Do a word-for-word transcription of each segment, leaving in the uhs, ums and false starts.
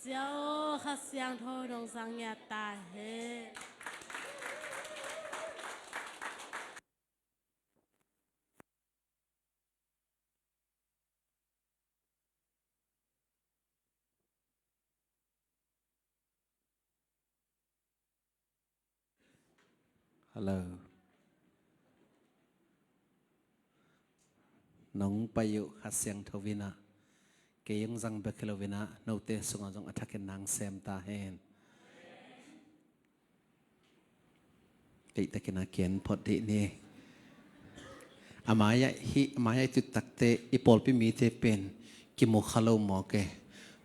Sia aw, Kha Siangtho nong zang ngiat ta hen. Hello. Nong pai uh Kha Siangtho in ah, kei hong zang bek hi lo in ah, note sungah zong a thakin nang sem ta hen. Deihtakin a kian phot dih ni. A mai-ah hih, a mai-ah i tut takte i pawlpi mite pen kimu kha lo mawk e.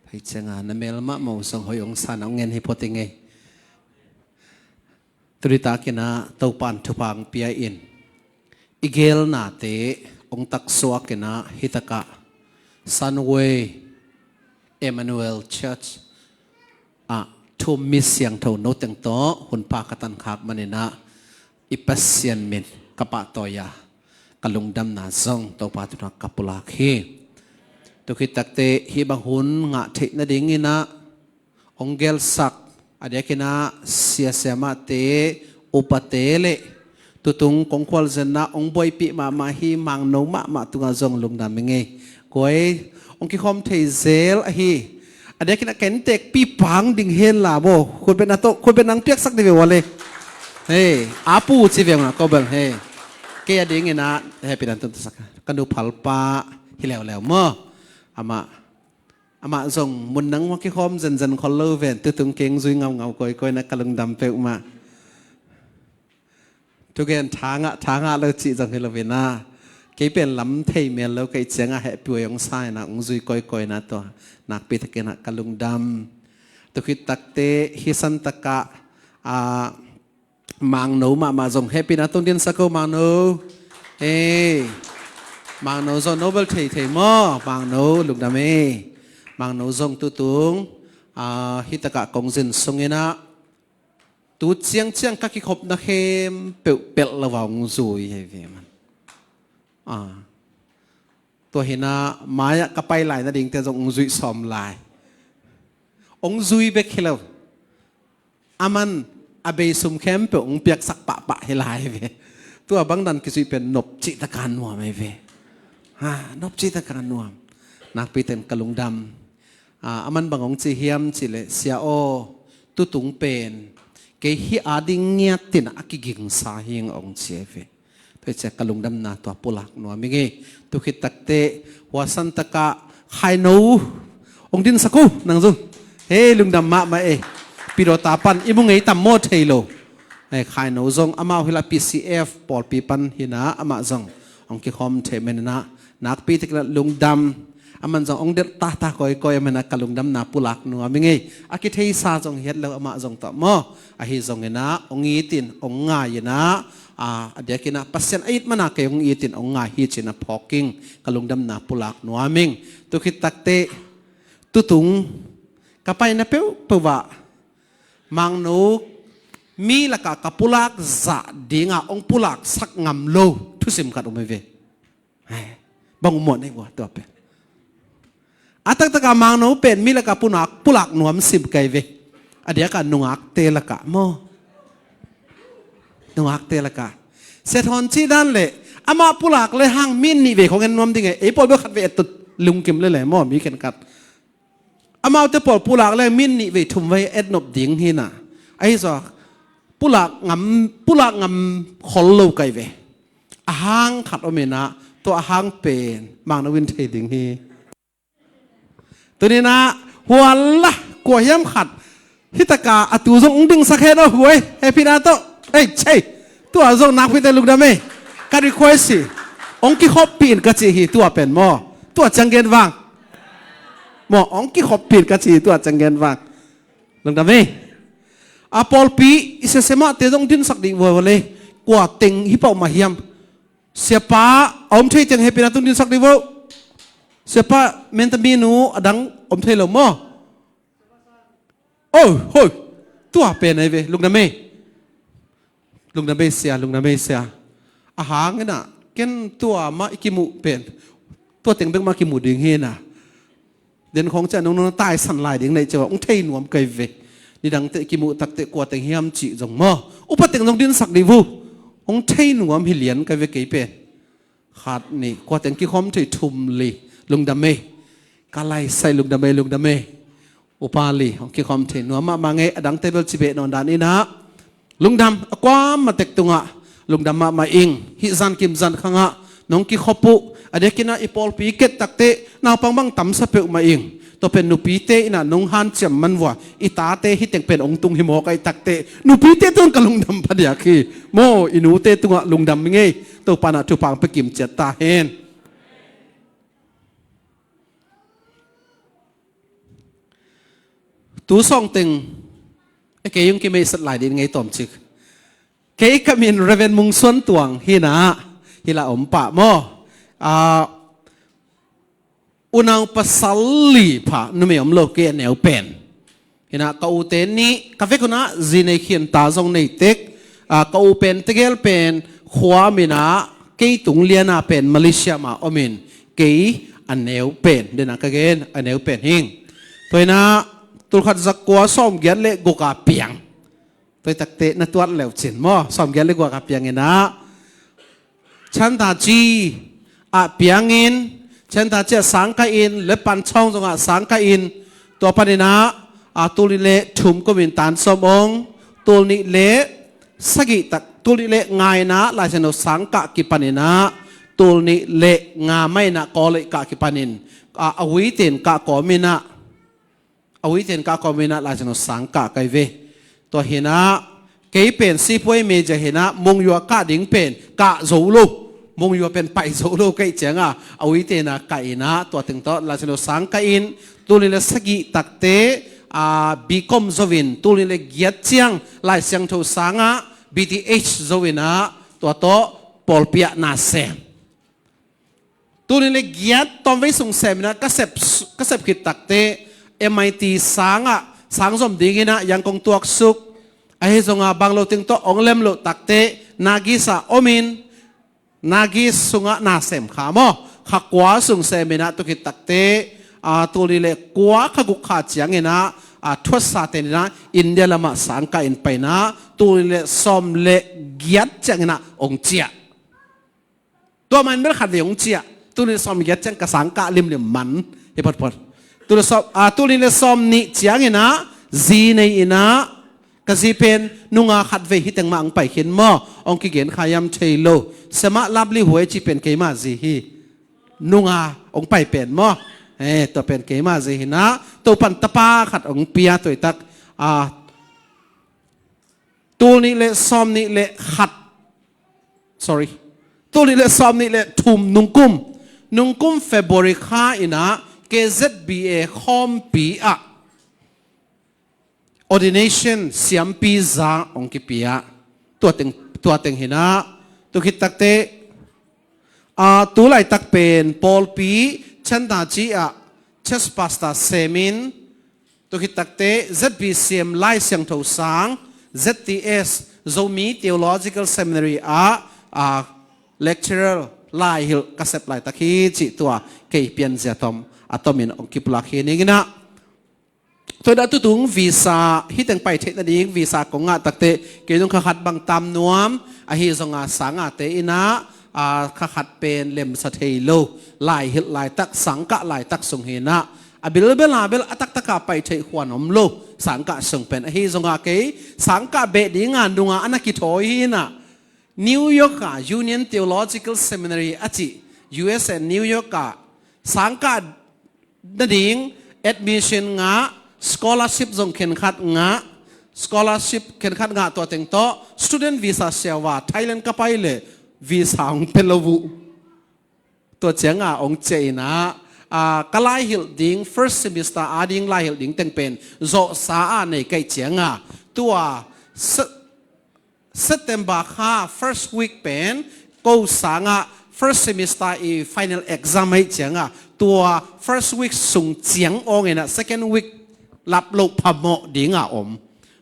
Hei cianga na mel mahmah uh zong hoih hong sa na hong ngen hi phot i ngei. Tulitakin ah Topan thupha hong pia in, i gelnate hong taksuakin ah hitakah Sunway Emmanuel Church ah thu um mi siangtho noteng tawh hunpha ka tankhak manin ah i Pasian min ka pahtawi a, ka lungdamna zong Topa tungah ka pulak hi. Tua khit takte hih bang hun ngah theih nadingin ah hong gelsak, a diakin ah sia siamahte, upate le tutung kong khualzinna hong buaipih mahmah hi Mangno mahmah tungah zong lungdam i ngei. Koi hong kikhawm thei zel ahi. A diakin ah kentekpi pang ding hen la bo. Khutbetna tawh, khutbetna hong piaksak dih ve ua le. Hei, a pu ci ve ua ko bel hei. Kei a dingin ah hehpihna tun tasak ka nu phalpa hi leuleu maw. Amah, amah zong mun nang hua kikhawm zenzen khol lo ven, tutung keng zui ngaungau kawikawi na ka lungdam peuhmah. Thugen tha ngah, tha ngah lo cih zong hi lo ve na. Kei pen lam thei mel lo ka hih ciangah hehpih huai hong sa in ah hong zui kawikawi na tua nakpi takin ah ka lungdam. Tua khit takte hih santakah, ah, Mangno mahmah zong hehpihna tun dinsak o Mangno. Hei, Mangno zong no bel thei thei maw, Mangno lungdam e. Mangno zong tutung, ah, hitakah kong zin sungin ah tu ciangciang ka kikhopna khempeuh pelh lo a hong zui hi ve man. Ah. Tua hi in ah mai-ah ka pai lai nadingte zong hong zuih sawm lai. Hong zui bek hi lo. Aman a bei sum khempeuh hong piaksak pahpah hi lai ve. Tua bang dan kizuih pen nop cih taka nuam hi ve. Ha, nop cih taka nuam. Nakpi ten ka lungdam. Ah, aman bang hong ci hiam cih leh, sia aw, tutung pen kei hih a ding ngiat in ah a kigingsa hi ing hong ci hi ve. Tua hi ciah ka lungdamna tua pulak nuam i ngei. Tua khit takte hua santakah Khaino hong dinsak uh nang zong. Hei, lungdam mahmah e. Pilawta pan i mu ngei tam maw thei lo. Hei, Khaino zong amau hi la P C F pawlpi pan hi in ah amah zong hong kikhawm thei man in ah nakpi takin ah lungdam. Aman zong hong delh tata kawikawi a man ah ka lungdamna pulak nuam i ngei. A kitheisa zong hiat lo amah zong tawh maw. Ahi zongin ah hong it in hong ngai in ah, a, a diakin ah Pasian a it man ah kei hong it in hong ngai hi ci in ah phawk ing, ka lungdamna pulak nuam ing. Tua khit takte tutung ka paina peuhpeuh ah Mangno mi lakah ka pulak zah ding a hong pulaksak ngam lo thusim khat om hi ve. Hei, bang muan ei vua tua pen. A taktak a Mangno pen mi lakah pulak, pulak nuam sim kei ve. A diak a nungakte lakah maw. Nungakte lakah. Sia Thawn cih dan leh amah pulak le hang min nih vei khong en nuam ding e. Ei pawl bel khat vei et tut lungkim le le maw mi khen khat. Amaute pawl pulak le min nih vei thum vei et nop ding hi in ah. Ahi zong pulak ngam, pulak ngam khol lo kei ve. A hang khat om in ah, tua a hang pen Mangno in thei ding hi. Tuni in ah hua la kua hiam khat hitakah a tu zong hong dingsak hen aw huai, hehpihna tawh. Ei, cei. Tua zong nakpi te lungdam e. Ka request hi. Hong kikhoppih in ka ci hi tua pen maw. Tua ciang gen vang. Maw, hong kikhoppih in ka ci hi tua ciang gen vang. Lungdam e. A pawlpi i sia siamahte zong dinsak dih vua vua le. Kua teng hi pah mah hiam. Siapa a om thei teng hehpihna tun dinsak dih vua. Siapa Menta minu a dang om thei lo maw. Oh, hoi. Tua pen ahi ve. Lungdam e. Lungdam e sia, lungdam e sia. A hang in ah ken tua mah i kimuh pen, tua teng bek mah kimuh ding hi in ah. Den khawng ciah nong nong taisan lai ding neih ciah hong thei nuam kai ve. Nidangte kimuh takte kua teng hiam cih zong maw, upa teng zong dinsak dih vu. Hong thei nuam hi lian kai ve kei pen. Khat nih, kua teng kikhawm thei, thum, li, lungdam ei. Ka lai sai, lungdam ei, lungdam ei. Upa li hong kikhawm thei nuam mahmah ngei. A dangte bel ci beh nawn dan inah lungdam, a kuamah tek tungah lungdam mahmah ing. Hih zan kim zan khangah nong kikhop uh, a dekinah i pawlpi ket takte naupang bang tamsa peuhmah ing. Tua pen nupite inah nong hanciam man vua i tate hih teng pen hong tung hi mawk ahih takte nupite tungah ka lungdam phadiak hi. Maw, i nute tungah lungdam ngei. Topa nah thupha hong pia kim ciat ta hen. Tu sawng teng, e, kei hong kimeisat lai ding ngei tawmcik. Kei ka min Reverend Mung Suan Tuang hi nah, hi lah om pah maw. Ah, unau pasal li pha, numei om lo, kei a neu pen. Hi nah, ka ute nih ka vek hunah zi nei khian ta zong nei tek. Ah, ka u pen tegel pen khua om inah kei tung liana pen Malaysia mah om in kei a neu pen. Denah ka gen a neu pen hing. Tua inah tulkhat zakua sawmgiat le guk a piang. Tua i takte na tuat leucin maw, sawmgiat le guk a piang inah Chantaci ah piangin, Chantaci ah sangkah in, Lepan Chawng zongah sangkah in, tua paninah, a, tul nih le thum kumin tan sawm ong, tul nih le sagih tak, tul nih le nga inah Lai Siangtho sangkah kipaninah, tul nih le nga mah inah college kah kipanin, a, a uite in kah kawm inah, a uite in kah kawm inah Lai Siangtho sangkah kai ve. Tua hinah kei pen sipuai major hinah Monywa kah ding pen kah zo lo. Monywa pen pai zo lo ka hih ciangah a uite inah kah inah tua teng tawh Lai Siangtho sangkah in, tul nih le sagih takte, a, B Com zo in, tul nih le giat ciang Lai Siangtho sangah B Th zo inah tua tawh pawlpi ah na sem. Tul nih le giat tawmvei sung sem inah ka sep, ka sep khit takte M I T sangah sang zom ding inah Yangon tuaksuk, ahi zongah bang lo teng tawh hong lem loh takte Nagis ah om in, Nagis sungah na sem kha maw, kha kua sung sem inah tua khit takte, a, tul nih le kua kha guk kha ciang inah, a, thuatsa ten inah India lamah sangkah in pai inah tul nih le sawm le giat ciang inah hong ciah. Tua man bel khat vei hong ciah. Tul nih le sawm giat ciang ka sangkah limlim man hi photphot. Tul nih le sawm, a, tul nih le sawm nih ciang inah zi nei inah ka zi pen nunga khat vei hih teng mah hong pai khin maw, hong kigen kha hiam thei lo. Sema Lapli Huai cih pen keima zi hi. Nunga hong pai pen maw, e, tua pen keima zi hinah Topan tapa khat hong pia. Tua i tak, a, tul nih le sawm nih le khat, sorry, tul nih le sawm nih le thum nungkum, nungkum February kha inah K Z B A khawmpi ah ordination siampi za hong kipia. Tua teng, tua teng hinah tua khit takte, a, tu laitak pen pawlpi Chantaci ah church pastor semin, tua khit takte Z B C M Lai Siangtho sang, Z T S Zomi Theological Seminary ah, a, lecturer lai hilh ka sep laitak hi cih tua kei pianzia tom a tomin hong kipulak hi ning inah. Tua inah tutung visa, hih teng pai theih nading visa kong ngah takte kei zong kha khat bang tam nuam, ahi zongah sangate inah, a, kha khat pen lemsa thei lo, lai hilh laitak, sangkah laitak sung hinah a bilbel a bel a taktaka pai theih khuan om lo, sangkah sung pen. Ahi zongah kei sangkah beh dinga nunga a na kithawi hinah New York ah Union Theological Seminary a cih U S A New York ah sangkah nading admission ngah, scholarship zong khenkhat ngah, scholarship khenkhat ngah tua teng tawh student visa siawa Thailand ka pai le visa hong pia lo uh. Tua cianga hong ciah inah, a, ka lai hilh ding first semester a ding lai hilh ding teng pen zawhsa a nei kaih cianga tua se-, September kha first week pen ko sangah first semester i final exam aih cianga tua first week sung ciang awng inah second week lap loh phamawh dinga om.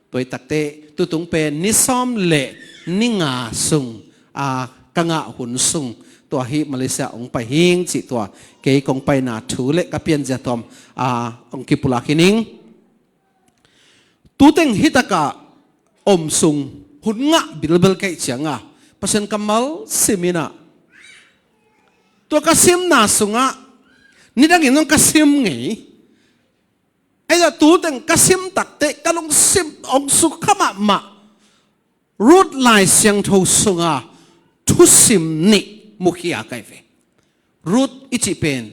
Tua i takte tutung pen ni sawm le ni nga sung, a, ka ngah hun sung tua hih Malaysia hong pai hing cih tua kei kong paina thu le ka pianzia tawm a hong kipulak hi ning. Tuteng hih takah om sung hun ngah bilbel ka hih cianga Pasian kammal sim inah tua ka simna sungah nidangin zong ka sim ngei. Ahi zah tuteng ka sim takte ka lungsim hong sukha mahmah. Ruth Lai Siangtho sunga thusim nih mukhia ka hi ve. Ruth i cih pen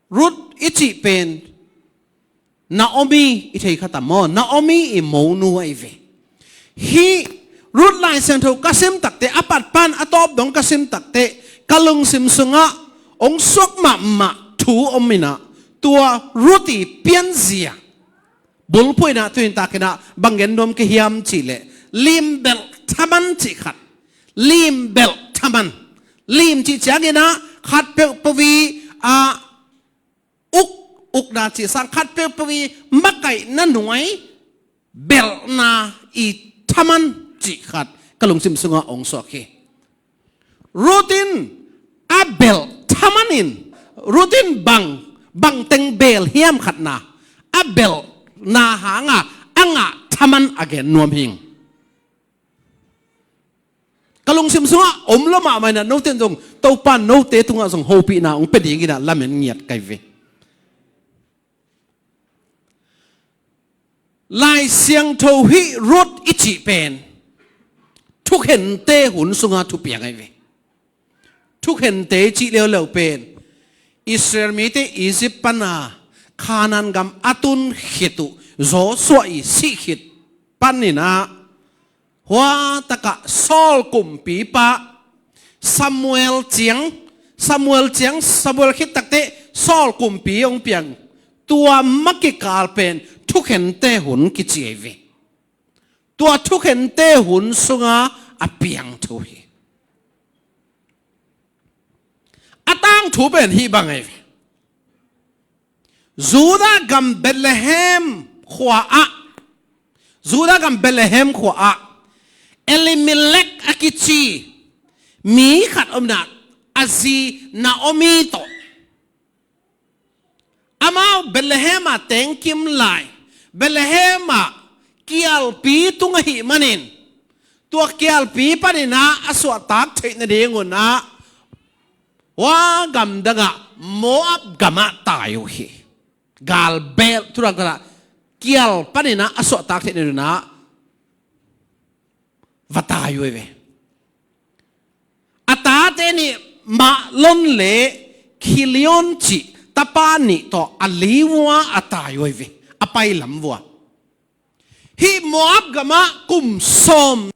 Ruth i cih pen Naomi i thei khat a maw, Naomi i monu ahi ve. Hih Ruth Lai Siangtho ka sim takte a patpan a tawp dong ka sim takte ka lungsim sungah hong suak mahmah thu om inah tua Ruth i pianzia bulphuh inah tuin takinah bang gen nuam ka hiam cihleh limbelh thaman cih khat. Limbelh thaman. Lim cih cianginah khat peuhpeuh i a uk ukna cih sang khat peuhpeuh i makaihna nuai belhna i thaman cih khat ka lungsim sungah hong suak hi. Ruth in a belh thaman in Ruth in bang bangteng belh hiam khatna a belhna hanga a ngah thaman a gen nuam hing. Ka lungsim sungah om lo mahmah inah note in zong Topa note tungah zong hopihna hong pia dinginah lamen ngiat ka hi ve. Lai Siangtho hih Ruth i cih pen thukhente hun sunga thupiang ahi ve. Thukhente i cih leuleu pen Israel mite Egypt pana Kanaan gam a tun khit uh Joshua i sih khit paninah hua takah Saul kumpipa Samuel ciang Samuel ciang Samuel khit takte Saul kumpi hong piang. Tua makikal pen thukhente hun kici ahi ve. Tua thukhente hun sunga a piang thu hi. A tangthu pen hih bang ahi ve. Judah gam Bethlehem khua ah Judah gam Bethlehem khua ah Elimelek a kici mi khat om inah a zi Naomi tawh amau Bethlehem ah tengkim lai Bethlehem ah kialpi tung ahih manin tua kialpi paninah a suahtak theih nadingunah hua gamdangah Moab gamah tai uh hi. Galbel thudang tanah kial paninah a suahtak theih nadingunah va tai uh hi ve. A tate nih Mahlon le Khilion cih tapa nih tawh a li vua a tai uh hi ve. A pailam vua hih Moab gamah kum sawm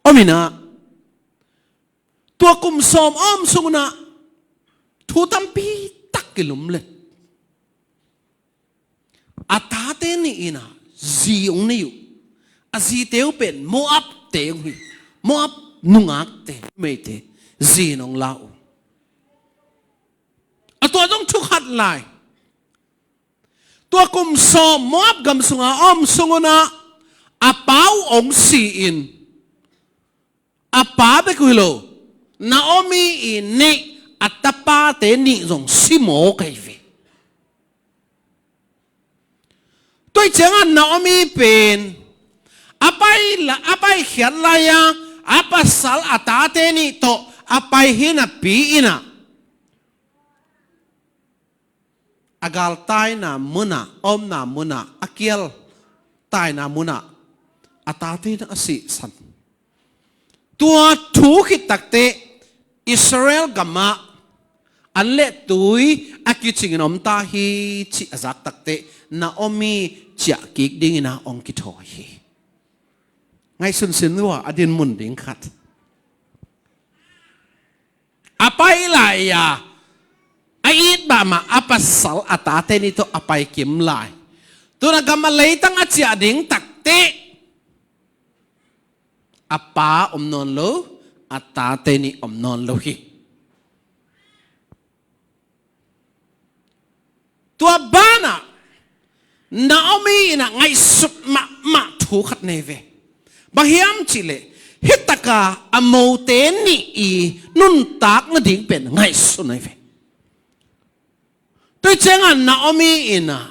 om inah tua kum sawm a om sungunah thu tampi tak kilumlet. A tate nih inah zi hong nei uh. A zite uh pen Moabte hong hi. Moab nungakte numeite zi in hong la uh. A tua zong thu khat lai. Tua kum sawm Moab gam sunga a om sungunah a pa uh hong si-in a pa bek uh hi lo Naomi i neih a tapate nih zong si mawk ahi ve. Tua ciangah Naomi pen a pai la a paikhiat lai-a a pasal a tate nih tawh a pai hi napi inah a gal taina munah a omna munah a kial taina munah a tate in a sihsan. Tua thu khit takte Israel gamah an le tui a kicingin om ta hi cih a zak takte Naomi ciah kik dingin a hong kithawi hi. Ngaihsun sin vua a din mun ding khat. A pai lai-a a it mahmah a pasal a tate nih tawh a pai kim lai. Tuna gam a leitang a ciah ding takte a pa om nawn lo, a tate nih om nawn lo hi. Tua banah Naomi in a ngaihsut mahmah thu khat nei ve. Bang hiam cihleh Hih taka a mote nih i nuntak nading pen ngaihsun ahi ve. Tua ciangah Naomi in ah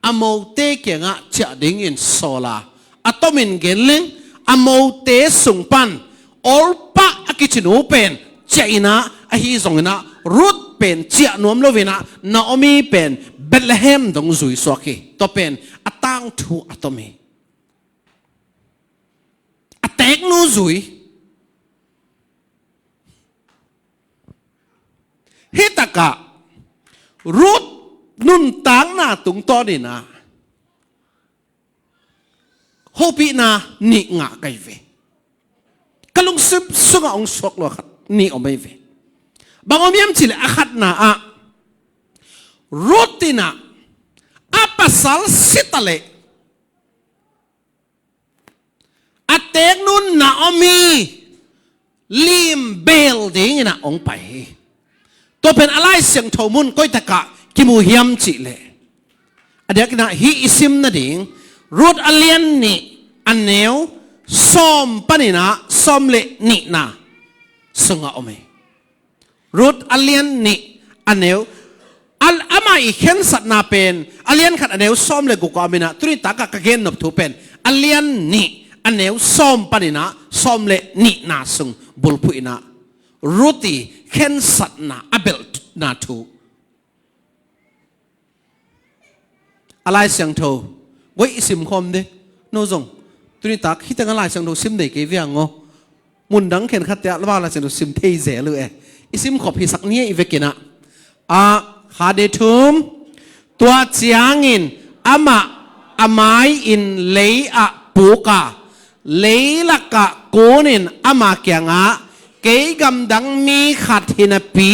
a mote kiangah ciah dingin sawl a, a tomin gen leng a mote sung pan Orpah a kici nu pen ciah in ah, ahi zongin ah Ruth pen ciah nuam lo in ah Naomi pen Bethlehem dong zui suak hi. Tua pen a tangthu a tom hi. A teknu zui. Hih takah Ruth nuntakna tungtawnin ah hopihna nih ngah ka hi ve. Ka lungsim sungah hong suak lua khat nih om ahi ve. Bang om hiam cih leh a khatna ah Ruth in ah a pasal si ta leh a teknu Naomi lim bel dingin ah hong pai hi. Tua pen a Lai Siangtho mun koi takah kimu hiam cih leh, a diakin ah hih i sim nading Ruth a lian nih a neu sawm panin ah sawm le nihna sungah om hi. Ruth a lian nih a neu, a, amah i khensatna pen a lian khat a neu sawm le guk a om in ah, tuni takah ka gennop thu pen a lian nih a neu sawm panin ah sawm le nihna sung bulphuh in ah Ruth i khensatna a belhna thu. A Lai Siangtho guai i sim khawm de. No zong tuni tak hih tengah Lai Siangtho sim nei kei viang aw. Mundang khen khat te ah lava Lai Siangtho sim thei zel uh e. I sim khop hisak ni a i vekin ah. A, kha de thum. Tua ciangin amah a mai-in lei ah puk a, leilakah kunin ama kiangah, kei gamdang mi khat hi napi,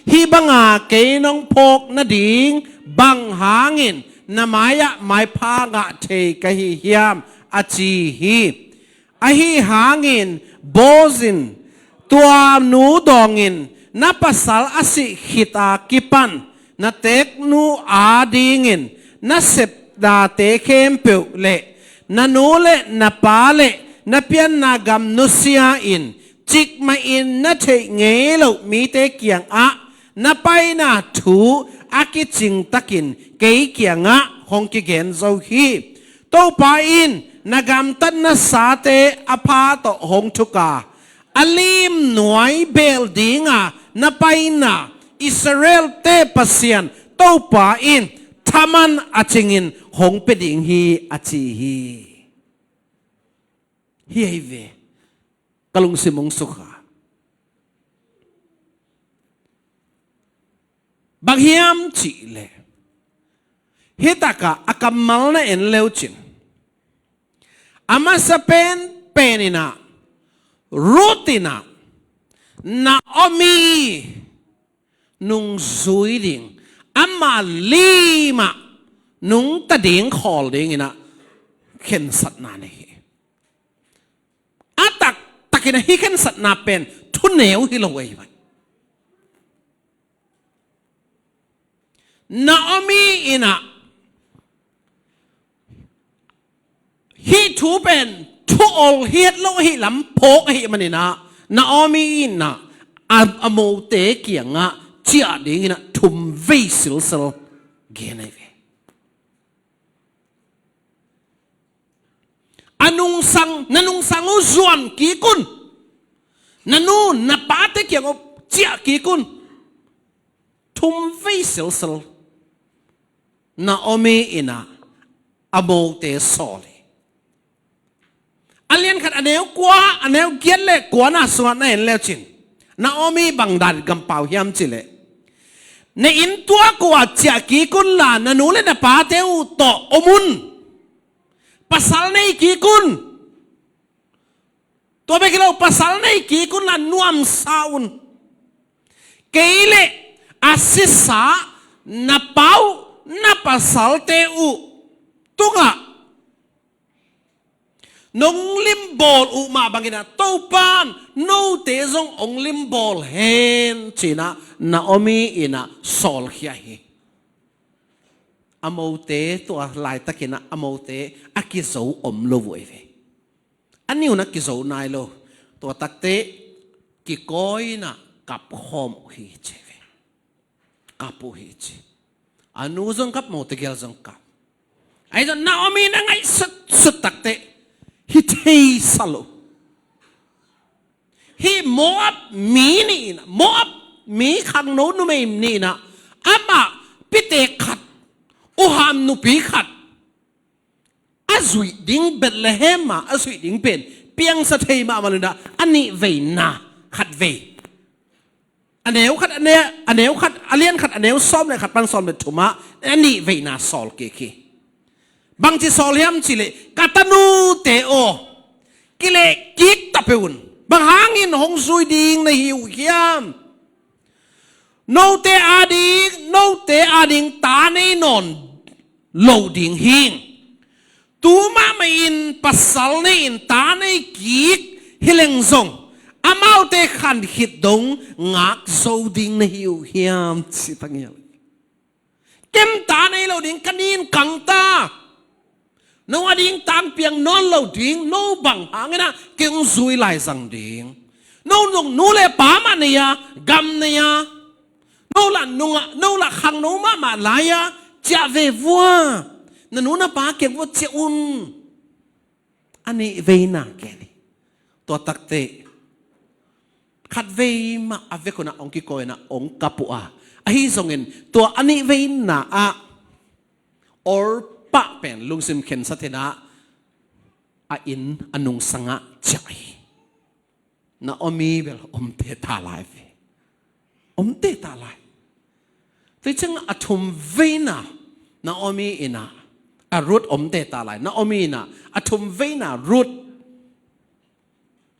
hih banga kei nong phawk nading bang hangin na mai-ah maipha ngah thei ka hi hiam, a ci hi. Ahi hangin Boaz in tua nu dawngin, na pasal a sih khit a kipan na teknu adingin na sepnate khempeuh le na nu le na pa le na pianna gam nusia-in cikmahin na theih ngei loh mite kiangah na paina thu a kicing takin kei kiangah hong kigen zo hi. Topa in na gamtatna sate a pha tawh hong thuk a, a lim nuai bel dinga na paina Israel-te Pasian Topa in thaman a cingin hong pia ding hi, a ci hi. Hi ahi ve. Ka lungsim hong sukha. Bang hiam cih leh, hih takah a kammal na en leu cin, a masa pen pen in ah, Ruth in ah, Naomi nungzui ding, ama lim ah nungta ding khawl dingin ah khensatna nei hi. A taktakin ah hih khensatna pen thuneu hi lo ei vai. Naomi in ah hih thu pen thu ol hiat lo ahih lam phawk ahih manin ah, Naomi in ah a, a mote kiangah ciah dingin ah thum vei silsel gen ahi ve. A nungsang, na nungsang uh zuan kik un. Na nu na pate kiang uh ciah kik un. Thum vei silsel Naomi in ah a mote sawl hi. A lian khat a neu kua, a neu giat le kuana sungah na en leu cin, Naomi bang dan gam pau hiam cih leh, na inn tuak uh ah ciah kik un la, na nu le na pate uh tawh om un. Pasal nei kik un. Tua bek hi lo, pasal nei kik un la nuamsa un. Kei le a sisa na pa uh, na pasalte uh tungah nong limbawl uh mah bangin ah Topa'n note zong hong limbawl hen, ci-in ah Naomi in ah sawlkhia hi. A mote tua laitakin ah a mote a kizo om lo uh ei ve. A niun a kizo nai lo. Tua takte kikawi inah kap khawm uh hi ci ve. Kap uh hi ci. A nu zong kap, mote gel zong kap. Ahi zong Naomi na ngaihsutsut takte hi thei sa lo. Hih Moab mi nih inah, Moab mi khangno numei nih inah amah pitek khat, uham nupi khat a zuih ding, Bethlehem ah a zuih ding pen piangsa thei mahmah lo inah a nih veina khat vei, a neu khat, a ne-, a neu khat, a lian khat, a neu sawm le khat pan sawm le thum ah a nih veina sawl kik hi. Bangci sawl hiam cihleh, ka tanute aw, kileh kik ta peuh un. Bang hangin hong zui ding na hi uh hiam? Note ading, note ading ta nei nawn lo ding hi. Tu mahmah in pasal nei in ta nei kik hi leng zong, amaute khan khit dong ngak zo ding na hi uh hiam, ci ta ngial. Kem ta nei lo ding, ka nin kang ta. No ading tang piang nawn lo ding, no bang hang inah kei hong zui lai zang ding. No zong nu le pa mah nei a, gam nei a. No lah nungah, no lah khangno mahmah lai a, ciah ve vua. Na nu na pa kiang vua ciah un. A nih veina ken hi. Tua takte khat vei mah a vek un ah hong kikawi inah hong kap uh a, ahi zongin tua a nih veina ah Orpah pen lungsim khensat inah a inn, a nungsang ah ciah hi. Naomi bel omte ta lai ve. Omte ta lai. Tua ciang a thum veina Naomi inah, a, Ruth omte ta lai. Naomi inah a thum veina Ruth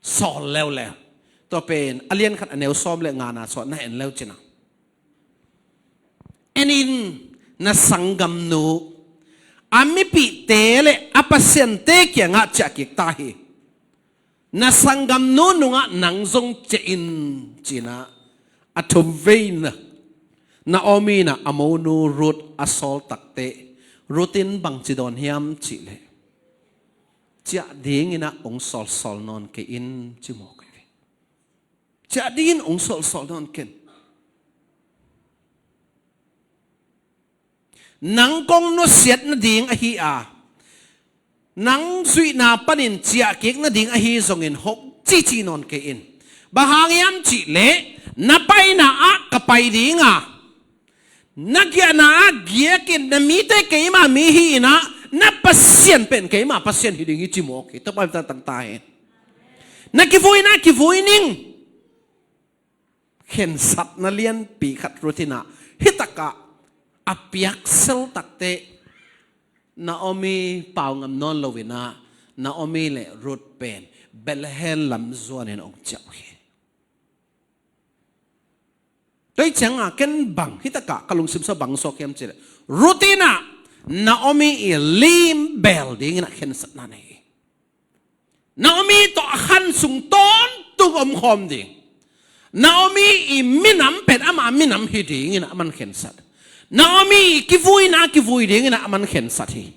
sawl leuleu. Tua pen a lian khat, a neu sawm le ngana suah na en leu cin a, en in, na sanggamnu a mipihte le a pasiante kiangah ciah kik ta hi. Na sanggamnu nungah nang zong ciah in, ci inah a thum veina Naomi inah a monu Ruth a sawl takte, Ruth in bangci dawn hiam cihleh, ciah ding inah hong sawlsawl nawn kei in, ci mawk hi ve. Ciah ding in hong sawlsawl nawn ken. Nang kong nusiat nading ahi a, nang zuihna panin ciah kik nading ahi zongin hong cici nawn kei in. Bang hang hiam cihleh, na paina ah ka pai ding a, na giahna ah giak in, na mite keima mi hi inah, na Pasian pen keima Pasian hi ding hi, ci mawk hi. Topa min tangtang ta hen. Na kivuina kivui ning. Khensatna lianpi khat Ruth inah hi takah a piaksel takte, Naomi pau ngam nawn lo inah Naomi le Ruth pen Bethlehem lam zuanin hong ciah uh hi. Tua ciang a ken bang, hi takah ka lungsim sung bang suak hiam cihleh, Ruth inah Naomi i lim bel ding inah khensatna nei hi. Naomi tawh a khan sung tawntung omkhawm ding. Naomi i minam pen ama minam hi ding inah aman khensat. Naomi i kivuina kivui ding inah aman khensat hi.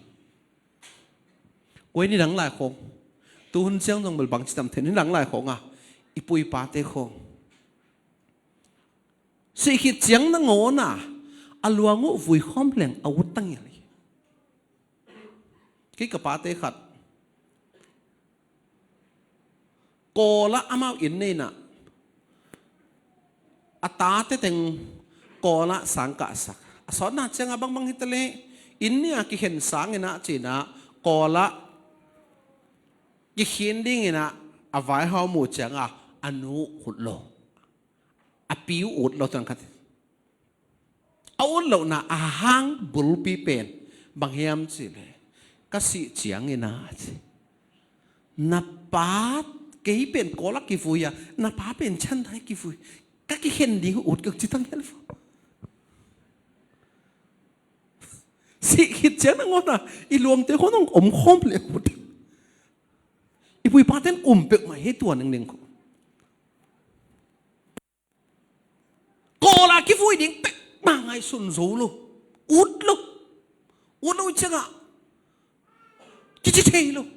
Kua in, nidang lai khawng, tuhun ciang zong bel bangci tam thei, nidang lai khawng a, i pu i pate khawng sih khit ciang nangawn a, a luang uh vui khawm leng a ut ta ngial hi. Kei ka pate khat Kawl ah amau inn nei inah, a tate teng Kawl ah sang kahsak. A sawtna ciang a bangbang hi ta leh, inn nih a kikhen sang inah ci inah Kawl ah kikhin ding inah a vaihawm uh ciang a, a nu ut lo, a pi uh ut lo, tua khat. A ut lohna a hang bulpi pen bang hiam cihleh, ka sih ciang inah ci, na pa, kei pen Kawl ah kivui a, na pa pen Chin ah kivui, ka kikhen ding ut kei, ci ta ngial. Sih khit ciang nangawn a, i luangte khawng hong omkhawm leh ut. I pu i pate in um peuhmah hi, tua ningning khawng. Kawl ah kivui ding peuhmah ngaihsun zo lo. Ut lo. Ut lo ciang a kici thei lo.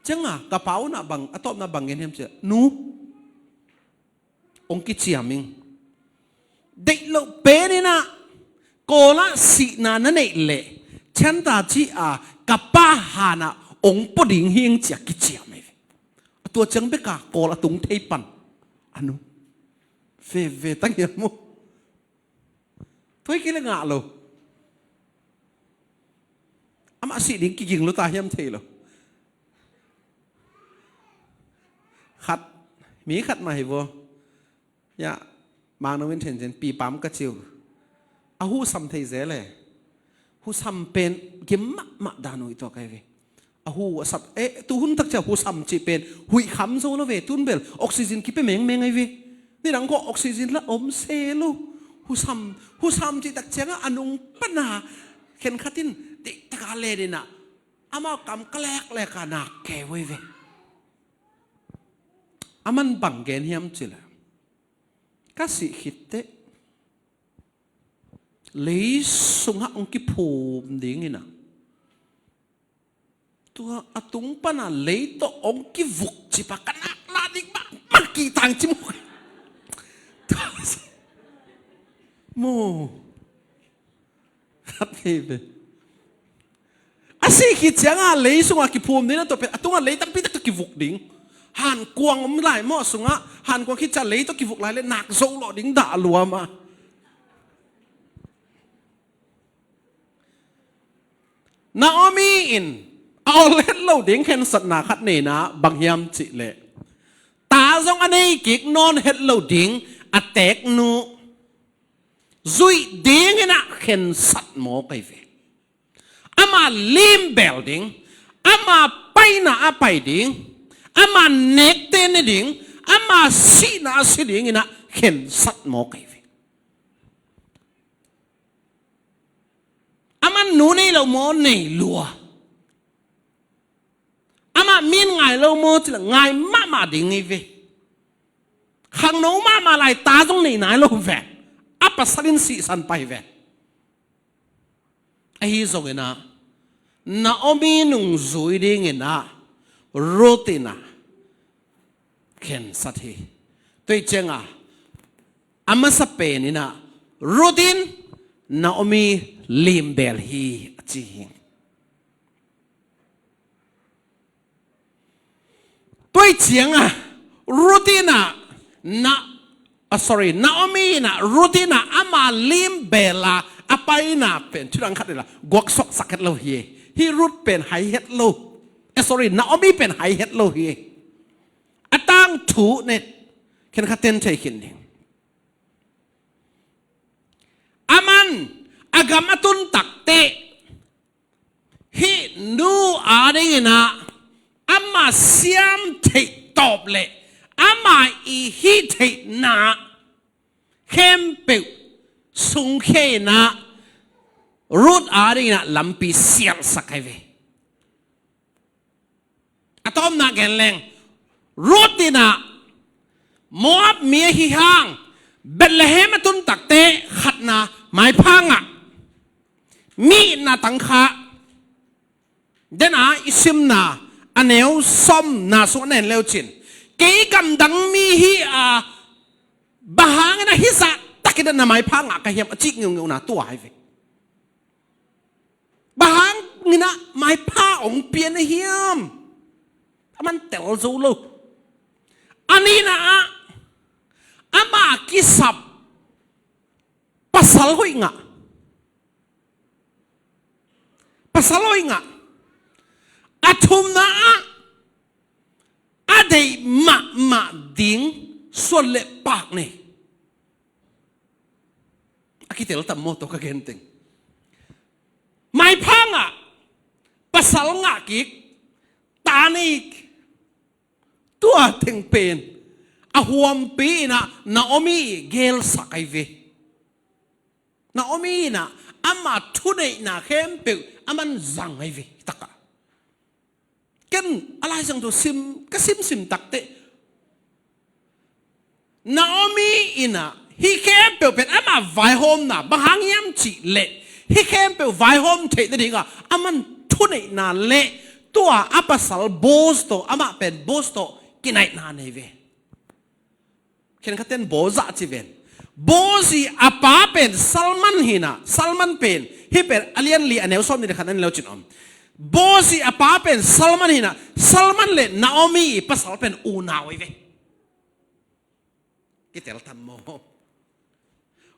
Ciangah ka pa unah bang, a tawpna bang gen hiam cih leh, nu, hong kiciam ing. Deih loh pen inah, Kawl ah sihna na neih leh, Chin ta ci a, ka pa hanah hong pua ding hi ing ci a kiciam hi ve. A tua ciang bek a Kawl a tung thei pan. A nu. Veve tang hiam maw? Tua hi kei leh ngah lo. Amah sih ding kiging lo ta hiam thei lo. Khat, mi khat mah hi vaw. Ya, Mang Nau in thencin pipam ka ci uh. A husam thei zel e. Husam pen gim mahmah dan uh hi tuak ahi ve. A hu a sap, eh, tu hun tak ciang husam cih pen huih kham zo lo ve, tun bel oxygen kipia mengmeng ahi ve. Nidang khawng oxygen lah om se lo. Husam, husam cih tak ciangah a nung pana khen khat in deihtak a len inah amau kam ka leklek a nak keu ahi ve. Aman bang gen hiam cih leh, ka sih khit teh lei sungah hong kiphum ding inah, tua a tung pana lei tawh hong kivuk cih pa ka nak la ding mah, mah kih tang ci mawk. Tua maw. Khat ngei ve. A sih khit ciangah lei sungah kiphum ding na, tua pen a tungah lei tampi tak tawh kivuk ding. Hankuang om lai maw a sungah, hankuang khit ciang lei tawh kivuk lai leh nak zo lawh ding dah lua mah. Naomi in a ol het lo ding khensatna khat nei inah bang hiam cih leh, ta zong a nei kik nawn het lo ding a teeknu zuih ding inah khensat mawk ahi ve. Ama limbel ding, ama paina a pai ding, ama nekte ne ding, ama sihna a si ding inah khensat mawk ahi ve. Aman nu nei lo maw, nei lua. Amah mi in ngai lo maw cih leh ngai mahmah ding hi ve. Khangno mahmah lai ta zong nei nai lo ve. A pasal in sihsan pai ve. Ahi zong inah Naomi nungzui ding inah Ruth inah khensat hi. Tua hi ciangah a masa pen inah Ruth in Naomi limbel hi a ci hi. Tua hi ciangah Ruth inah na, ah, sorry, Naomi inah Ruth inah ama limbel a a paina pen thudang khat inah guaksuak sak het lo hi. Hih Ruth pen hai het lo. Eh, sorry, Naomi pen hai het lo hi. A tangthu ne, khen khat ten thei khin ding. Aman a gam a tun tak teh hih nu ading inah ama siam theih tawp leh ama i hih theihna khempeuh sungkhia inah Ruth ading inah lampi sialsak ahi ve. A tawpna gen leng, Ruth inah Moab mi ahi hang Bethlehem a tun tak teh khatna maipha ngah, mi itna tangkha. Dena i simna a neu sawmna sung a nen leu cin, kei gamdang mi hi a, bang hangin a hih zah takin a na maipha ngah ka hiam a cih ngeungeu na tua ahi ve. Bang hangin a maipha hong pia na hiam? A man tel zo lo. A nihna ah ama kisap pasal hoih ngah. Pasal hoih ngah. A thumna ah a deih mahmah ding suan le pak nei. A kitel tam maw tawh ka gen teng. Maipha ngah, pasal ngah kik, ta nei kik. Tua teng pen a huampi inah Naomi gelsak ahi ve. Naomi inah ama thuneihna khempeuh a man zang ahi ve. Takah ken a Lai Siangtho sim, ka simsim tak teh Naomi inah hih khempeuh pen ama vaihawmna, bang hang hiam cih leh hih khempeuh vaihawm theih nadingah a man thuneihna le Tua a pasal Boaz tawh, amah pen Boaz tawh kinaihna nei ve. Khenkhatten Boaz a ci ven. Boaz i a pa pen Salmon hi-in ah, Salmon pen, hih pen a lian li a neu sawm nih le khat na en le uh cin om. Boaz i a pa pen Salmon hi-in ah, Salmon le Naomi i pasal pen unau ahi ve. Kitel tam maw?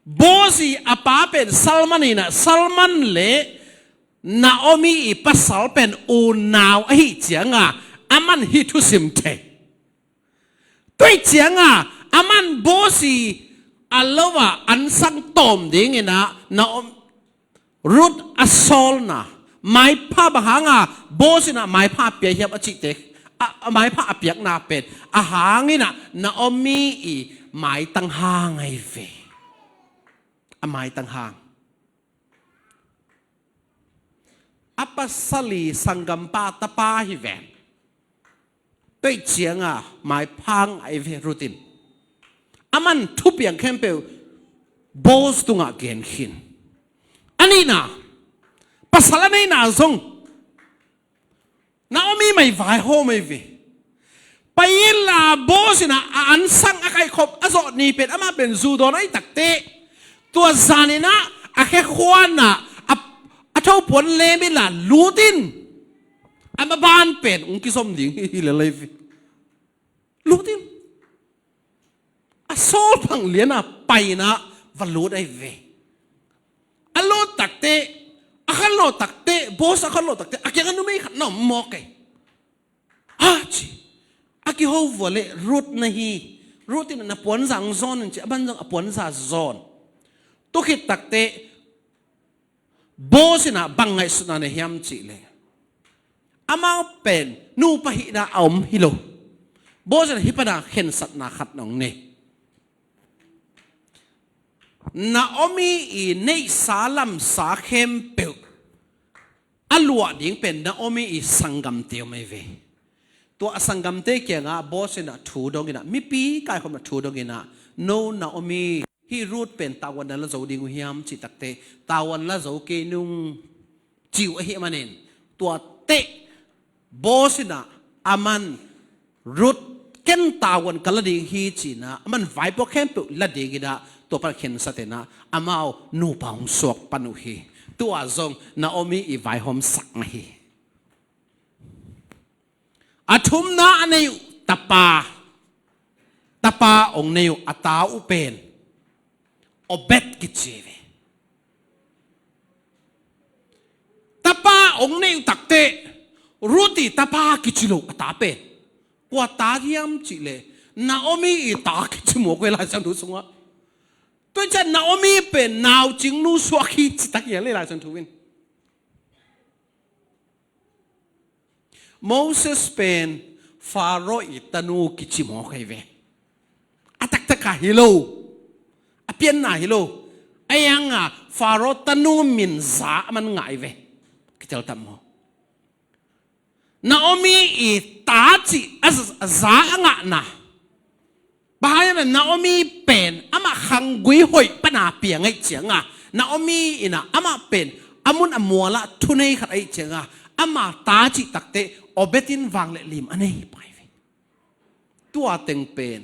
Boaz i a pa pen Salmon hi-in ah, Salmon le Naomi i pasal pen unau ahih ciangin ah, aman hih thusim thei. Tua ahih ciangin ah, aman Boaz i a lo a ansang tawm dingin ah, Naomi, Ruth a sawlna, maipha bang hangin ah Boaz in ah maipha a pia hiam a cihte, a, a maipha a piakna pen, a hangin ah Naomi i maitang hang ahi ve. A maitang hang. A pasal i sanggampa tapa hi ven. Tua ahih ciangin ah maipha hang ahi ve Ruth in. Aman thupiang khempeuh Boaz tungah gen khin. A nihna, pasal a neihna zong Naomi mah i vaihawm ahi ve. Pai inla Boaz in ah a ansang a kaihkhop a zawh ni pen amah pen zu dawn ahih takteh, tua zanin ah a khe khuan ah a, a thopuan lem inla lut in, a maban pen hong kizom ding hi, hi lel ahi ve. Lut in. A sawl bang lian a pai-in ah va lut ahi ve. A lut takteh, a khanlawh takteh, Boaz a khanlawh takteh, a kiangah numei khat na om mawk ei. A ci. A kiho vua leh Ruth na hi. Ruth in na puanza hong zawn in ci, a ban zong a puanza zawn. Tua khit takteh, Boaz in ah bang ngaihsutna nei hiam cih leh, amau pen nupa hihna a om hi lo. Boaz in ah hih pan ah khensatna khat na hong nei. Naomi i neihsa lamsa khempeuh a luah ding pen Naomi i sanggamte om ahi ve. Tua a sanggamte kiangah Boaz in ah thu dong in ah, mipi kaikhopna thu dong in ah, no Naomi, hih Ruth pen tavuan na la zo ding uh hiam cih takteh, tavuan la zo kei nung ci uh ahih manin, tua teh Boaz in ah aman Ruth, ken tavuan ka la ding hi ci-in ah, aman vaipuak khempeuh la dingin ah, tua pan khensat in ah amau nupa hong suak pan uh hi. Tua zong Naomi i vaihawmsakna hi. A thumna a nei uh tapa, tapa hong nei uh a ta uh pen Obed kici ve. Tapa hong nei uh takteh Ruth i tapa kici lo a ta pen. Kua ta hiam cih leh Naomi i ta kici mawk ve Lai Siangtho sungah. Tua ciang Naomi pen naucingnu suak hi ci tak hi a leh Lai Siangtho in. Moses pen Faro i tanu kici mawk ahi ve. A taktak a hi lo. A pianna hi lo. A iang a Faro tanu min za a man ngah ahi ve. Kitel tam maw? Naomi i ta cih a z-, a za a ngahna. Bang hang hiam cih leh Naomi pen amah khanggui hoih pan a piang ahih ciangin, Naomi in ah amah pen a mun a mual ah thunei khat ahih ciangin, ama ta cih takteh Obed in vanglian lim a nei pai ve. Tua teng pen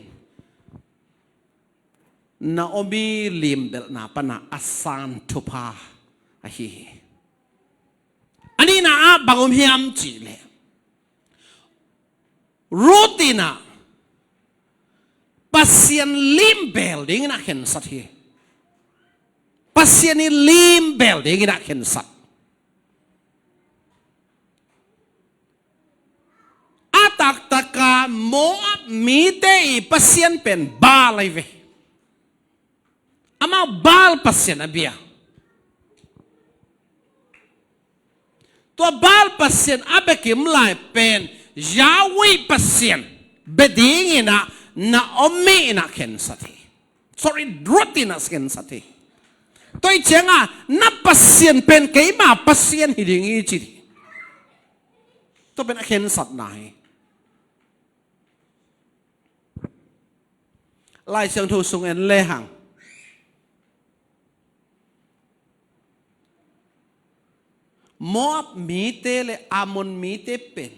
Naomi limbelhna pan a a san thupha ahi hi. A nihna ah bang om hiam cih leh, Ruth in ah Pasian limbel dingin ah khensat hi. Pasian i limbel dingin ah khensat. A taktak a Moab mite i pasian pen Baal ahi ve. Amau Baal pasian a bia. Tua Baal pasian a bia kim lai pen Yahweh Pasian bia dingin ah Naomi in ah khensat hi. Sorry, Ruth in ah khensat hi. Tua ahih ciangin na pasian pen keima Pasian hi ding hi ci hi. Tua pen a khensatna hi. Lai Siangtho sung en lehang, Moab mite le Ammon mite pen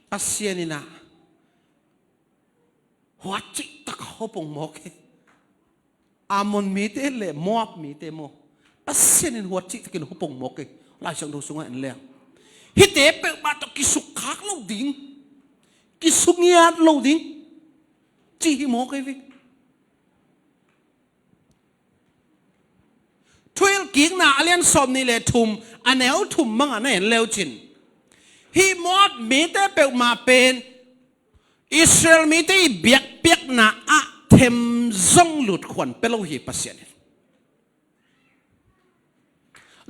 Pasian in ah huat cihtak a hopong mawk hi. Ammon mite le Moab mite maw, Pasian in huat cihtakin hopong mawk hi. Lai Siangtho sungah en leng hihte peuhmah tawh kisukkhak lo ding, kisungiat lo ding ci hi mawk hi ve. Thuhilhkikna a lian sawmnih le thum, a neu thum bangah na en leucin, hih Moab mite peuhmah pen Israel mite i biakpiakna ah them zong lutkhuan pia lo hi Pasian in.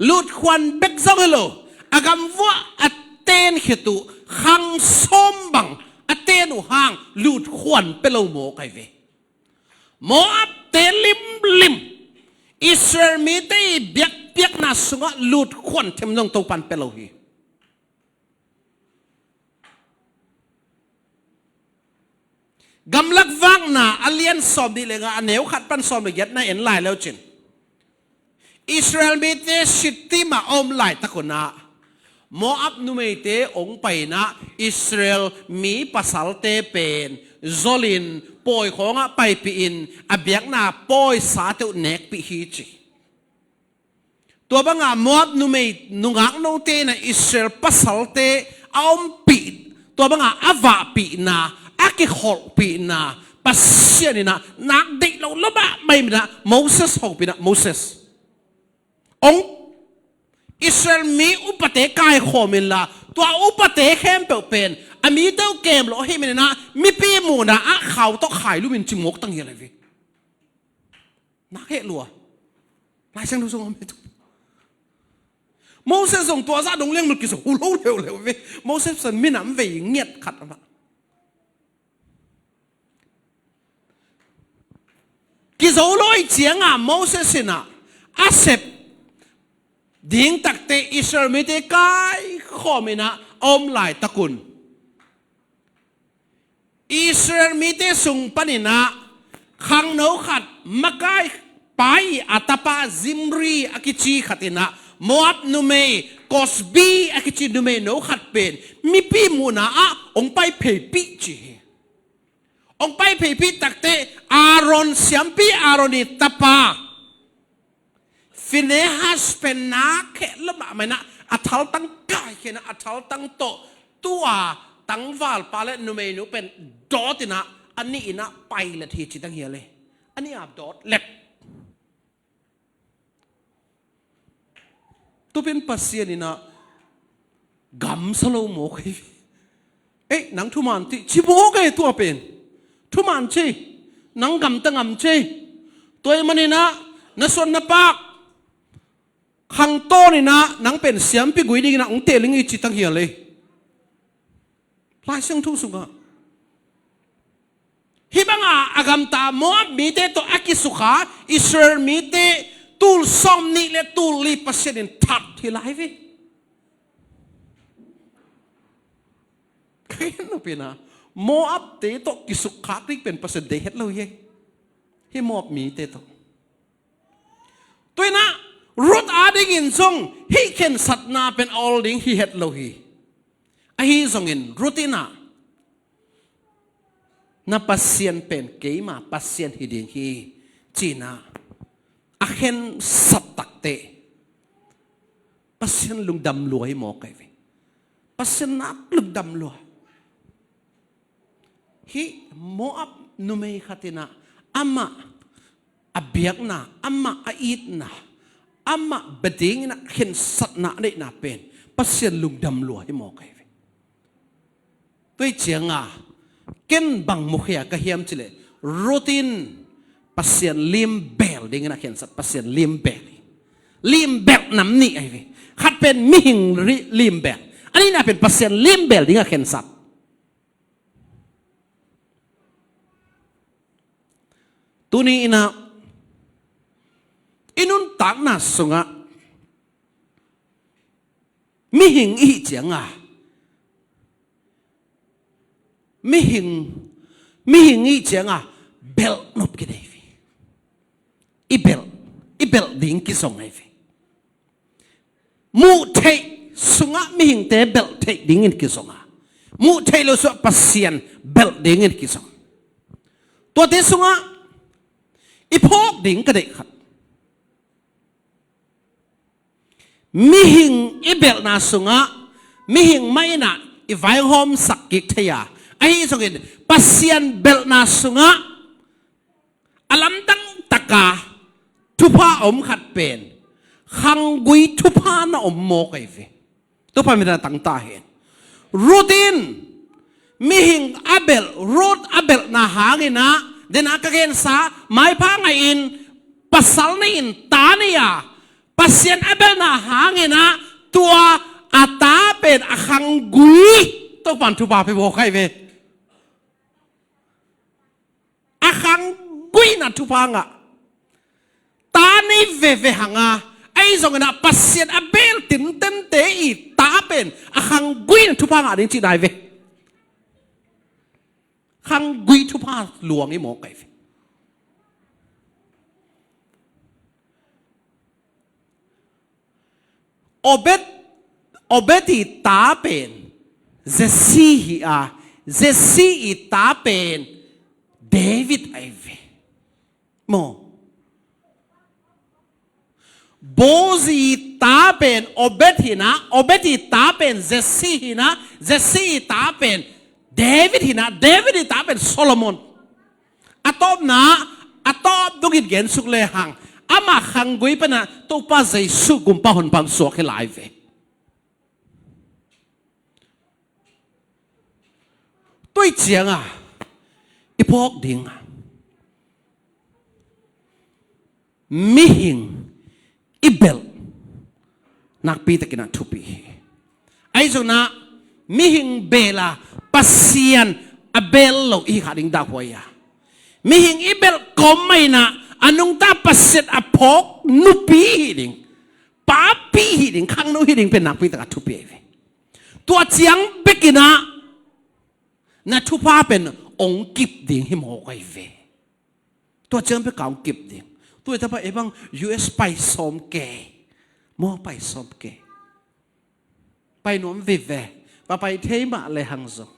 Lutkhuan bek zong hi lo, a gamvuah a ten khit uh khang sawm bang a ten uh hang lutkhuan pia lo mawk hi ve. Moabte limlim Israel mite i biakpiakna sungah lutkhuan them zong Topan pia lo hi. Gamlak Vakna a lian sawmnih le nga, a neu khat pan sawm le giat na en lai leucin, Israel mite Shittim ah a om laitak un ah Moab numeite hong pai in ah Israel mi pasalte pen zolin pawi khawngah paipih in a biakna pawisate uh nekpih hi ci. Tua banga Moab numei nungak note in ah Israel pasalte a ompih, tua banga a vahpihna, a kikholhpihna Pasian in ah nak deih lo lo mahmah in ah Moses hopih in ah, Moses, hong Israel mi upate kaikhawm inla, tua upate khempeuh pen a mite uh kem lo ahih manin ah mipi muhna ah khau tawh khailumin ci mawk tanghial hi ve. Nak heh lua. Lai Siangtho sung om hi tu. Moses zong tua zah dong liang lo kizo lo leuleu ve. Moses san minam vei ngiat khat a mah. Kizo lo i cianga Moses in ah a sep ding takte Israel mite kaikhawm in ah a om laitak un Israel mite sung panin ah khangno khat, makai pa i a tapa Zimri a kici khat in ah Moab numei Kosbi a kici numeino khat pen mipi muhna ah hong pai pheipih ci hi. Hong pai pheipih takte Aaron, siampi Aaron i tapa Phinehas pen nak heh lo mahmah in ah a thaltang kaikhia in ah a thaltang tawh tua tangvalpa le numeinu pen dawt in ah a nih in ah pailet hi ci tanghial hi. A nih a dawt let. Tupin Pasian in ah gamsa lo mawk hi. Ei, nang thuman ci, ci mawk e tua pen. Thuman ci, nang gamta ngam ci. Tua ahih manin ah na suan na pak khang tawn in ah nang pen siampi gui dingin ah hong teel ing ei ci tanghial hi. Lai Siangtho sungah hih banga a gamta Moab mite tawh a kisukha Israel mite tul sawmnih le tul li Pasian in that hi lai ve. Ka gen nop in ah Moabte tawh kisukkhak ding pen Pasian deih het lo hi. Hih Moab mite tawh. Tua in ah Ruth adingin zong hih khensatna pen a ol ding hi het lo hi. Ahi zongin Ruth in ah na Pasian pen keima Pasian hi ding hi ci in ah a khensat takte Pasian lungdam lua hi mawk hi ve. Pasian nak lungdam lua. Hih Moab numei khat in ah amah a biakna, amah a itna, amah bia dingin ah khensatna a neihna pen Pasian lungdam lua hi mawk hi ve. Tua hi cianga ken bang mukhia ka hiam cileh Ruth in Pasian limbel dingin a khensat Pasian limbel hi. Limbel nam nih ahi ve. Khat pen mihing ri- limbel, a nihna pen Pasian limbel dingin a khensat. Tuni in ah i nuntakna sungah mihing i hih cianga mihing, mihing i hih cianga belh nop kinei ve. I belh, i belh ding kizong ahi ve. Muh theih sungah mihingte belh theih dingin kizong a, muh theih loh sungah Pasian belh dingin kizong. Tuate sungah i phawk ding ka deih khat, mihing i belhna sungah mihing mah in ah i vaihawmsak kik thei a, ahi zongin Pasian belhna sungah a lamdang taka thupha a om khat pen khanggui thupha na om mawk ahi ve. Topa min a tangta hen. Ruth in mihing a belh, Ruth a belhna hangin ah, den a ka gensa, maipha ngaihin pasal nei-in ta nei a, Pasian a belhna hangin ah tua a ta pen a khanggui Topan thupha pia mawk ahi ve. A khanggui in ah thupha ngah. Ta nei veve hang a, ahi zongin ah Pasian a belh tintente i ta pen a khanggui in ah thupha ngah ding cihna ahi ve. Khanggui thupha luang i mawk ahi ve. Obed, Obed i ta pen Jesse hi a, Jesse i ta pen David ahi ve. Maw, Boaz i ta pen Obed hi a, Obed i ta pen Jesse hi a, Jesse i ta pen David hi a, David i ta pen Solomon. A tawpna, a tawp dongin gensuk lehang, ama khanggui pan ah Topa Jesu gumpa honpa suak hi lai ve. Tua ciangin i phawk ding mihing i belh nakpi takin ah thupi hi. Ahi zongin ah mihing belh a Pasian a belh lo i hi kha ding dahhuai a, mihing i belh kawm mah in ah a nungta Pasian a phawk nupi hi ding, papi hi ding, khangno hi ding pen nakpi takin ah thupi ahi ve. Tua ciang bekin ah na thupha pen ong kip ding hi mawk ahi ve. Tua ciang bek a ong kip ding. Tua hi ta pa, ei bang U S pai sawm kei. Maw, pai sawm kei. Pai nuam vive. Va pai thei mah lehang zong,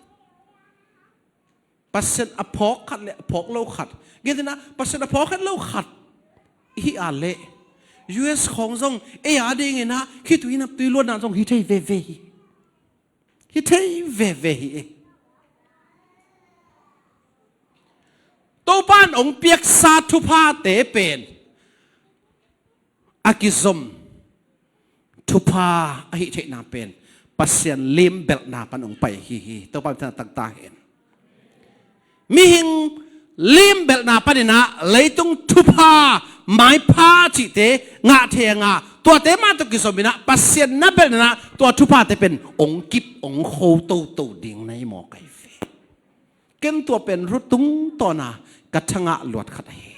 Pasian a phawk khat le a phawk lo khat, gen ding ah Pasian a phawk khat lo khat i hi a leh, U S khawng zong ei a dingin ah khitui naptui luatna zong hi thei veve hi. Hi thei veve hi. Topan ong piaksa thuphate pen a kizom thupha ahi theihna pen Pasian limbelhna pan ong pai hi hi. Topa min tangta hen. Mihing limbelhna panin ah leitung thupha maipha cihte ngah thei a, tuate mah tawh kizom in ah Pasian na belhna ah tua thuphate pen ong kip ong kho toto ding na hi mawk ahi ve. Ken tua pen Ruth tungtawna ka thangah luat khat ahi.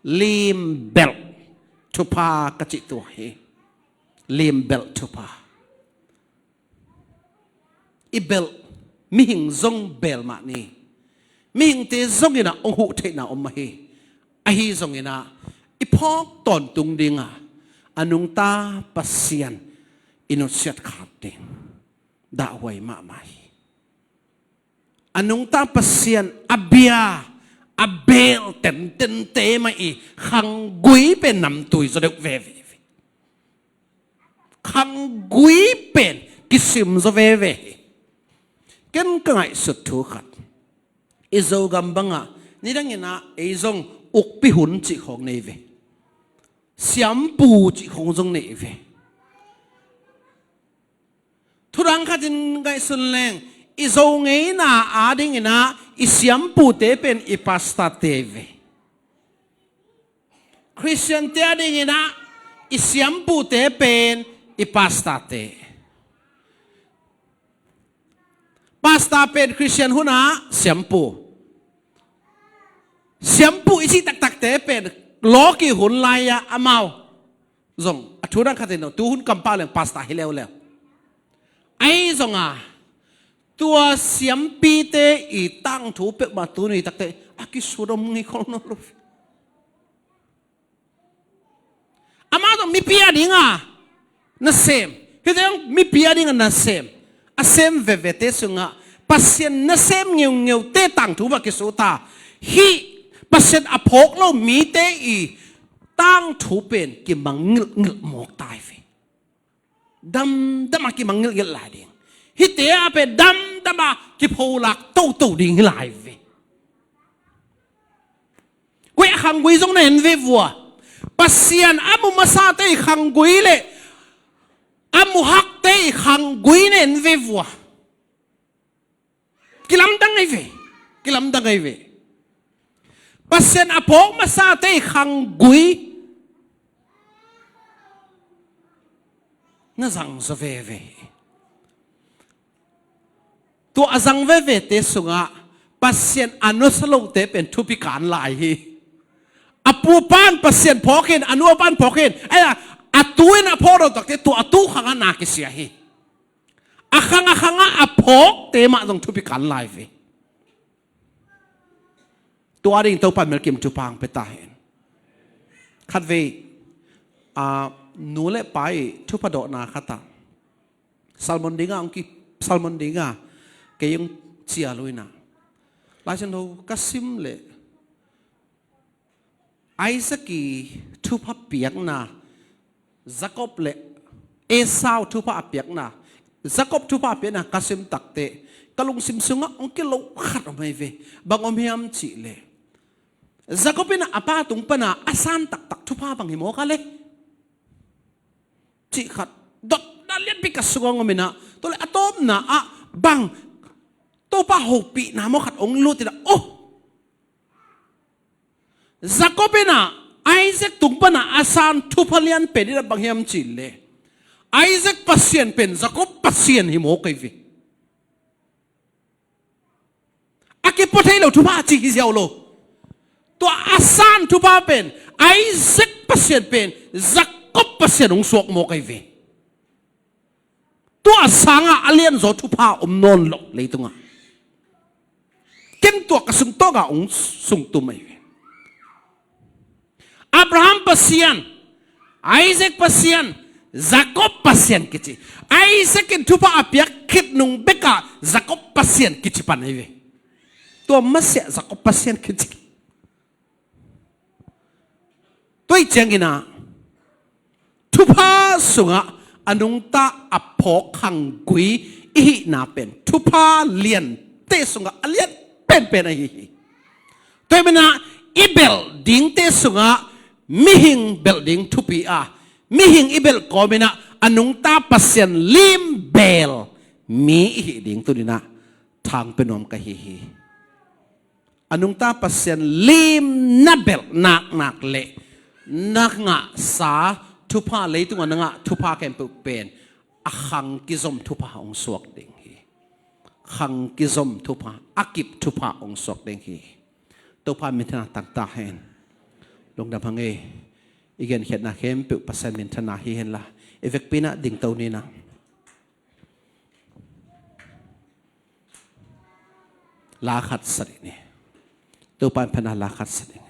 Limbelh thupha ka cih tua hi. Limbelh thupha. I belh, mihing zong belh mah ni. Mihingte zongin ah ong huh theihna om ahi. Ahi zongin ah i phawk tawntung ding a, a nungta Pasian i nusiat khak ding dahhuai mahmah hi. A nungta Pasian a bia, a belh tentente mah i khanggui pen namtui zaw deuh veve hi. Khanggui pen kisim zaw veve hi. Ken ka ngaihsut thu khat, i Zogam bangah nidangin ah ei zong ukpi hun cih khawng nei ve. Siampu cih khawng zong nei ve. Thudang khatin ngaihsun leng, i Zo ngeina adingin ah i siampute pen i pastorte ve. Khristiante adingin ah i siampute pen i pastorte. Pastor pen Khristian hunah siampu. Siampu i cih taktakte pen lawki hun lai-ah amau zong a thudang khatin tu hun kampau leng pastor hi leuleu. Ahi zong a, tua siampite i tangthu peuhmah tuni takte a kisut om ngei khol nawn lo. Amah zong mipi a ding a, nasem, hihte zong mipi a dingah nasem, a sem vevete sungah Pasian nasem ngeungeute tangthu bang kisuta, hih Pasian a phawk lo mite i tangthu pen kimangngilhngilh mawk ta hi ve. Damdam a kimangngilhngilh lai ding. Hihte a pen damdam a kipholak toto ding hi lai ve. Koi a khanggui zong na en ve vua. Pasian a mu masate i khanggui le a mu hakte i khanggui na en ve vua. Kilamdang ahi ve. Kilamdang ahi ve. Pasian a phawk masate i khanggui na zang zaw veve hi. Tua a zang vevete sungah Pasian a nuasa lote pen thupi kan lai hi. A pu pan Pasian phawk in, a nu pan phawk in, ai a, a tu in a phawk lo takte tua a tu khangah na kisia hi. A khang a khangah a phawkte mah zong thupi kan lai ve. Tua ding Topa melkim thupha hong pia ta hen. Khatvei a, nu le pa i thupha dawhna khatah Salmon dinga hong ki, Salmon dinga kei hong cial uh inah, Lai Siangtho ka sim leh Isaac i thupha piakna, Jacob le Esau thupha a piakna, Jacob thupha a piakna ka sim takte ka lungsim sungah hong kilo khat om ahi ve. Bang om hiam cihleh, Jacob in a pa tung pana a san taktak thupha bang hi mawk a le cih khat dotna lianpi ka sungah om inah, tua le a tawpna ah bang Topa hopihna maw khat hong lut inah, oh, Jacob inah Isaac tung pana a san thupha lian pen inah bang hiam cihleh, Isaac Pasian pen Jacob Pasian hi mawk ahi ve. A kipua thei lo thupha cih hi ziau lo. Tua a san thupha pen Isaac Pasian pen Jacob Pasian hong suak mawk ahi ve. Tua sangah a lianzaw thupha om nawn lo leitungah. Ken tua ka sungtawkah hong sungtum ahi ve. Abraham Pasian, Isaac Pasian, Jacob Pasian kici. Isaac in thupha a piak khit nung bekah Jacob Pasian kici pan ahi ve. Tua masiah Jacob Pasian kici. Tua ih cianginah thupha sungah a nungta a phawk khanggui i hihna pen thupha liante sungah a lian penpen ahi hi. Tua ih manah i belh dingte sungah mihing belh ding thupi a, mihing i belh kawminah a nungta Pasian lim beel mi i hih ding tuninah thangpe nuam ka hi hi. A nungta Pasian lim na belh naknak le na ngahsa thupha, leitungah na ngah thupha khempeuh pen a khang kizom thupha hong suak ding hi. Khang kizom thupha, a kip thupha hong suak ding hi. Topa minthanna tangta hen. Lungdam hang ei. I genkhiatna khempeuh Pasian minthanna hi henla, i vekpi inah dingto ninah la khat sa dih ni. Topa in phatna la khat sa dih.